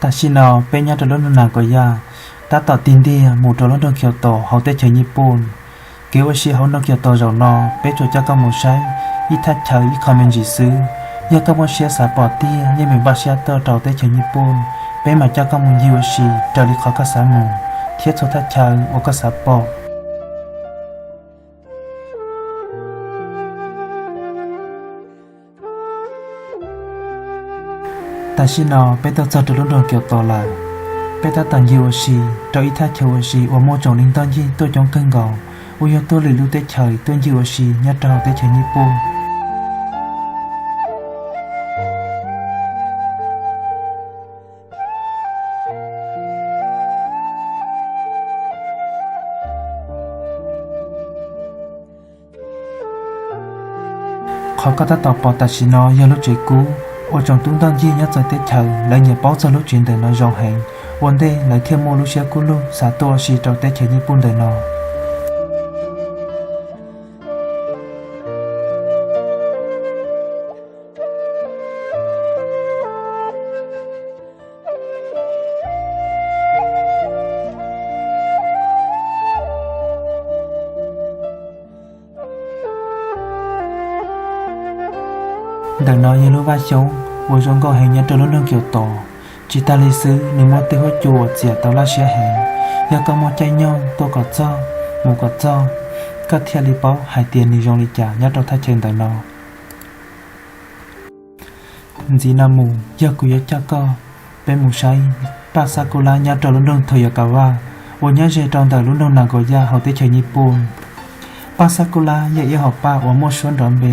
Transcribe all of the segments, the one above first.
Tam sim no peb nyob rau lub nroog Nas Kos Yaj, tab tom tig ntiag mus rau lub nroog Kiaus Tos hauv teb chaws Nyij Pooj. Kev ua si hauv nroog Kiaus Tos zaum no peb tsuas coj koj mus saib ib thaj chaw ib qho me ntsis xwb. Yog koj muaj siab xav pom tiag yeej meem npaj siab tuaj rau teb chaws Nyij Pooj, peb mam coj koj mus ncig ua si raws li qhov koj xav mus thiab txhua thaj chaw uas koj xav pom. Tam sim no peb tuaj txog rau lub nroog Kiaus Tos lawm. Peb tab tom ncig ua si rau ib thaj chaw ua si uas muaj tsoom li ntoj ncig tuaj coob kawg nkaus, uas yog tuaj lwm lub teb chaws tuaj ncig ua si nyob rau hauv teb chaws Nyij Pooj. Qhov koj tab tom pom tam sim no yog lub tsev kub uas tsoom tub ntoj ncig nyob txawv teb chaws lawv nyiam paub txog lub tsev ntawm no zoo heev, ua ntej lawv thiaj muaj lub siab kub lug xav tuaj ua si rau teb chaws Nyij Pooj ntawm no. Ntawm no yog lub vaj xyoob uas zoo nkauj heev nyob rau lub nroog Kiaus Tos. Tsis tas li xwb nws muaj tej huab cua uas txias tau laj siab heev. Yog koj muaj caij nyoog tuaj kom txog, mus kom txog, koj thiaj li paub hais tias nws zoo li cas nyob rau thaj chaw ntawm no. Ntxiv no mus yog kuv yuav coj koj peb mus saib paj xab kuj lab nyob rau lub nroog Thaus Yos Kas Vaj uas nyob ze rau ntawm lub nroog Nas Kos Yaj hauv teb chaws Nyij Pooj. Paj xab kuj lab yog ib hom paj uas muaj suab nrov npe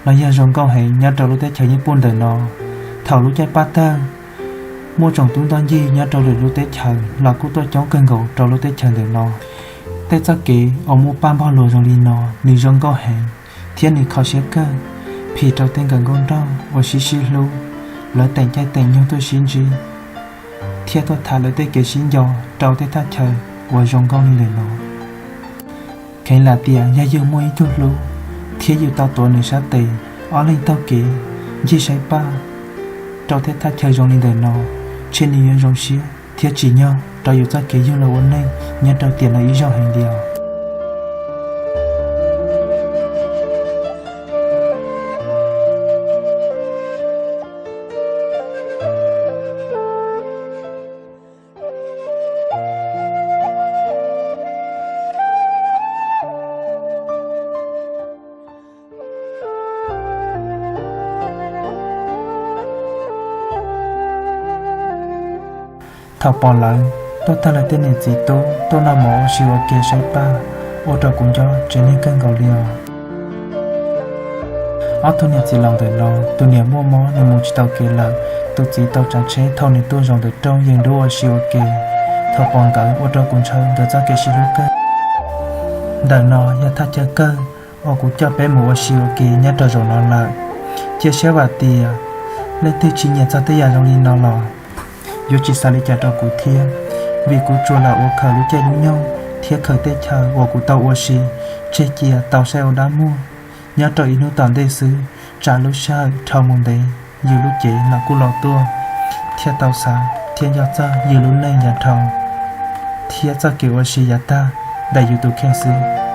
los yog zoo nkauj heev nyob rau lub teb chaws Nyij Pooj ntawm no. Thaum lub caij paj tawg, muaj tsoom tub ntoj ncig nyob rau lwm lub teb chaws los kuj tuaj coob kawg nkaus rau lub teb chaws ntawm no. Tej txoj kev uas muaj paj npog luas zoo li no, nws zoo nkauj heev thiab nws kho siab kawg, phim rau tej nkawm nkauj nraug uas sib sib hlub, lawv teem caij teem nyoog tuaj sib ntsib thiab tuaj tham lawv tej kev sib nco rau tej thaj chaw uas zoo nkauj li ntawm no. Kheev lam tias yog yus muaj ib tug hlub thiab yus tau tuav nws sab tes, ob leeg taug kev ncig saib paj rau tej thaj chaw zoo li ntawm no, ntshe nws yuav zoo siab thiab tsim nyog rau yus txoj kev yug los ua neej nyob rau tiam no ib zaug heev li os. Thaum pom lawv tuaj tag lawv tej niam txiv tub tuaj noj mov ua si ua ke saib paj, ua rau kuv nco tsev neeg kawg nkaus li os. Ob tug niam txiv laus ntawm no, tus niam muaj mob nws mus tsis tau kev lawm, tus txiv tau tsav tsheb thauj nws tuaj zaum ntawm rooj yees dub ua si ua ke. Thaum pom nkawd ua rau kuv ntshaw nkawd txoj kev sib hlub kawg. Ntawm no yog thaj chaw kawg uas kuv coj peb mus ua si ua ke nyob rau zaum no lawm. Cia siab vam tias leej twg tsis nyiam txog tej yam zoo li no los yuav tsis xav li cas rau kuv thiab, vim kuv tsuas lam ua khaws lub caij lub nyoog thiab khaws tej chaw uas kuv tau ua si tseg cia tau saib ua dab muag. Nyob rau ib hnub tom ntej xwb, tsam lub sij hawm dhau mus ntev, yus lub cev los kuj laus tuaj, thiaj tau xav thiab nco txog yus lub neej yav dhau thiab txoj kev ua si yav tag ntawm yus tus kheej xwb.